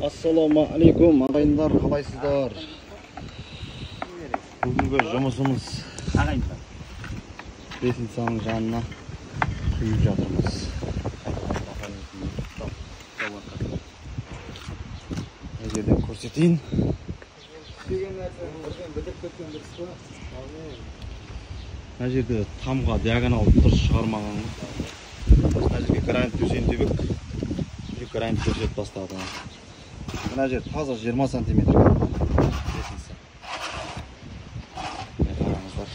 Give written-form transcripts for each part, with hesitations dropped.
Ассалаумағалейкум ағайындар, қалайсыздар? Бүгінгі жұмысымыз ағайындар лестницаның жанына құйып жатырмыз. Мына жерден көрсетейін. Мына жерде тамға диагонал дұрыс шығармаған. Мына жерге гранит төсейін деп едік. Гранит төсеп тастады. Мына жер таза 20 сантиметр лестница. Қараңыздар.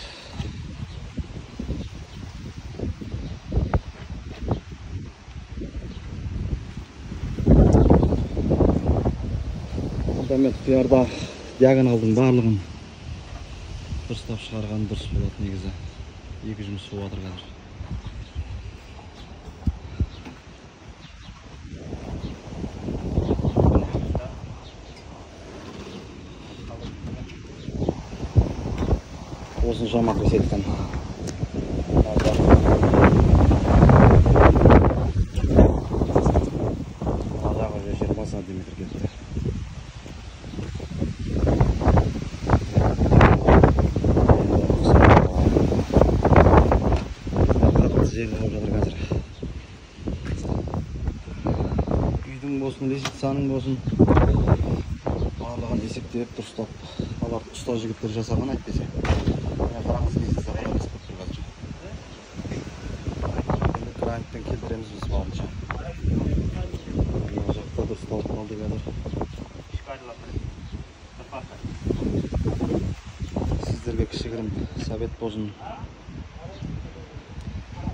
Фундамент құярда диагоналдың барлығын дұрыстап шығарған дұрыс болады негізі. Екі жұмыс болып жатыр қазір. Осыншама көрсеткен. Мына жағы 20 сантиметр кетті. Қатты жер болып жатыр қазір. Үйдің болсын, лестницаның болсын барлығын есептеп дұрыстап, алар ұста жігіттер жасаған әйтпесе. Қараңыз, лестница қалай болып тұр қазір. Енді граниттен келтіреміз біз барынша. Мына жақта дұрысталып қалды қазір. Сіздерге кішігірім совет болсын.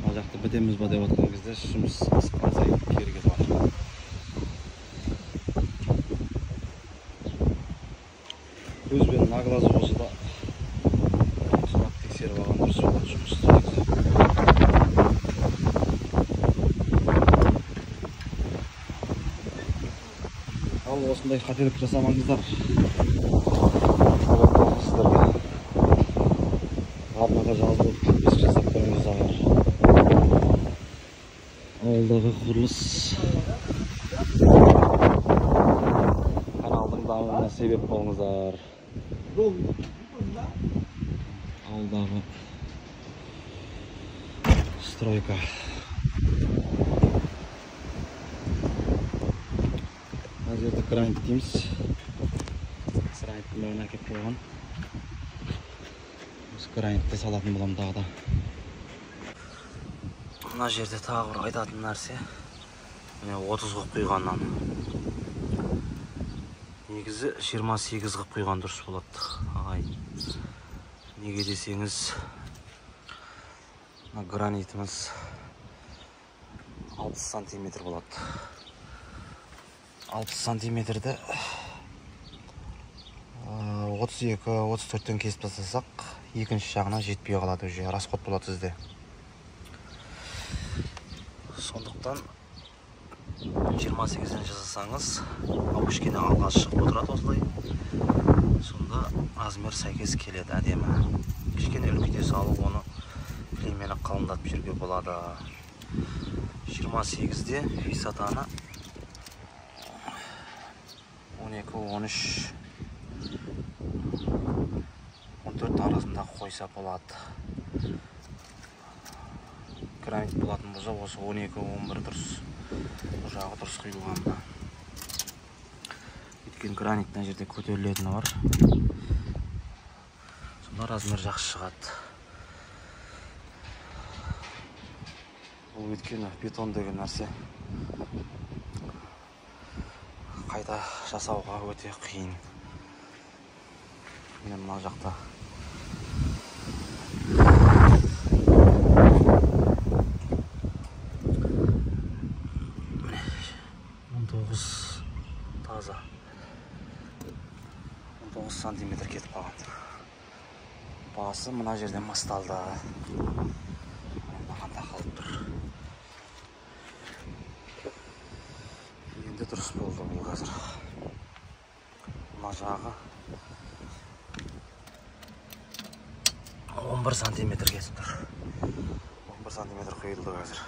Мына жақты бітеміз ба деп жатқан кезде жұмыс асыққан сайын кері кетіп жатыр. Көзбен на глаз болса да қарап тексеріп алған дұрыс болады жұмысты негізі. Ал осындай қателік жасамаңыздар. Совет болсын сіздерге. Арнаға жазылып, подписка жасап қойыңыздар. Ауылдағы құрылыс каналдың дамуына себеп болыңыздар. Ауылдағы стройка. Мына жерде гранит дейміз. Граниттің бәрін әкеліп қойған. Осы гранитті салатын боламын тағы да. Мына жерде тағы бір айтатын нәрсе, міне 30 қылып құйғаннан. Негізі 28 қылып құйған дұрыс болады, ағайын. Неге десеңіз, мына гранитіміз 60 сантиметр болады. 60 сантиметрді 32-34-тен кесіп тастасақ, екінші жағына жетпей қалады уже, расход болады сізде. Сондықтан 28-ден жасасаңыз, ал кішкене алға шығып отырады осылай. Сонда размер сәйкес келеді әдемі. Кішкене үлкейте салып, оны клеймені қалыңдатып жүруге болады. 28-де висотаны 12, 13, 14 арасында қойса болады. Гранит болатын болса, осы 12, 11 дұрыс. Бұл жағы дұрыс құйылған мына. Өйткені гранит мына жерде көтерілетіні бар. Сонда размер жақсы шығады. Бұл өйткені бетон деген нәрсе қайта жасауға өте қиын. Міне мына жақта міне 19 таза 19 сантиметр кетіп қалған. Басы мына жерден басталды. Маған тақалып тұр. Енді дұрыс болды бұл қазір. Мына жағы 11 сантиметр кетіп тұр. 11 сантиметр құйылды қазір.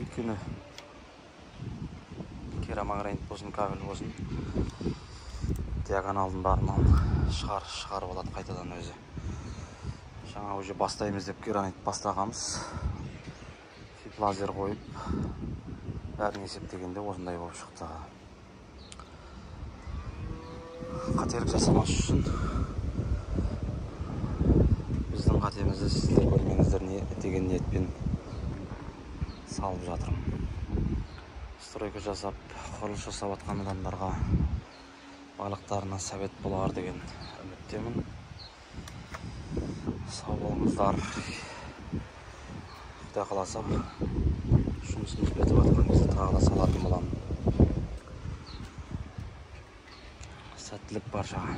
Өйткені Керамогранит болсын, кабель болсын, диагоналдың барын шығарып алады қайтадан өзі. Жаңа уже бастаймыз деп гранит бастағанбыз. Сөйтіп лазер қойып, бәрін есептегенде осындай болып шықты. Қателік жасамас үшін біздің қатемізді сіздер көрмеңіздер деген ниетпен салып жатырмын. Стройка жасап, құрылыс жасап жатқан адамдарға барлықтарына совет болар деген үміттемін. Сау болыңыздар. Құдай қаласа, жұмысымыз бітіп жатқан кезде тағы да салатын боламын. Сәттілік баршаға.